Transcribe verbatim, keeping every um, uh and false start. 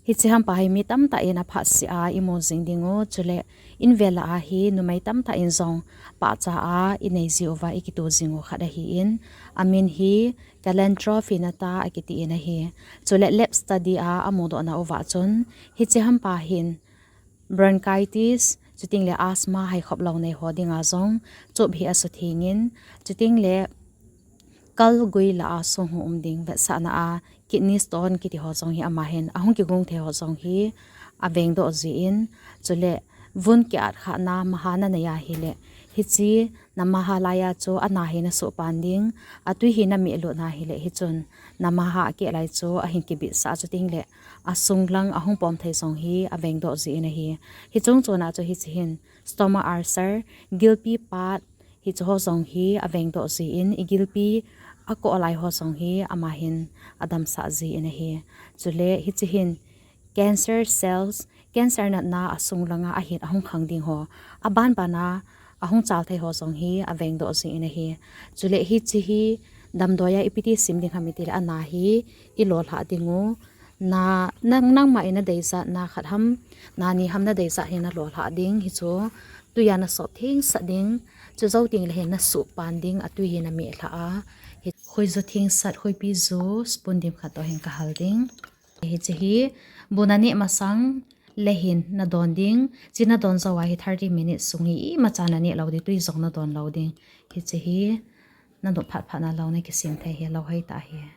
Hiche hampa hi mi tamtah in aphat seh a imu jing ding u, chule invel a hi numei tamtah in jong pahcha a inei jiu va ikitu jing u khat ahi in, amin hi Calantrophe nata akiti in ahi. Chule lab study a amudoh nauva chun, hiche hampa hin bronchitis, chuting le asthma haikhop lou nei ho dinga jong chup hi asutheng in, chuting le kal gui la a sung hung um ding vetsahna a kidney stone kiti ho jong hi ama hin ahung kigong thei ho jong hi aveng doh jin, chule vun kiat khana maha nanei ahile, hiche namaha laiya chu ana hi nasuh pan ding, atui hi nameh lut na hile, hichun namaha akeh lai chu ahin kibit sah, chuting le asung lang ahung pom thei jong hi aveng doh jin ahi. Hiche chung chon a chu hiche hin stomach ulcer, gilpi pat, hiche ho jong hi aveng doh jin, igilpi akoh lai ho jong hi ama hin adamsah jin ahi. Chule hiche hin cancer cells, cancer natna asung langa ahin ahung khang ding ho, aban ban a ahung chal thei ho jong hi aveng doh jin ahi. Chule hiche hi damdoi a ipi ti sim ding ham itile, ana hi ilolhah ding u, na, nang, nangma in nadeijat na khat ham, na ni ham nadeijat hi nalolhah ding, hichu tui a nasop thengsah ding, chujou teng le hin nasuh pan ding, atui hi nameh lhah a, hi khoiju thengsat, khoipi ju spoon dim khat toh hin kahal ding. Hiche hi bu naneh masang le hin nadon ding, hiche nadon jou a hi thirty minutes sung hi imacha naneh lou ding, tui jong nadon lou ding. Hiche hi nanop phat phat nalou nakisem thei hi lou hoi tah hi.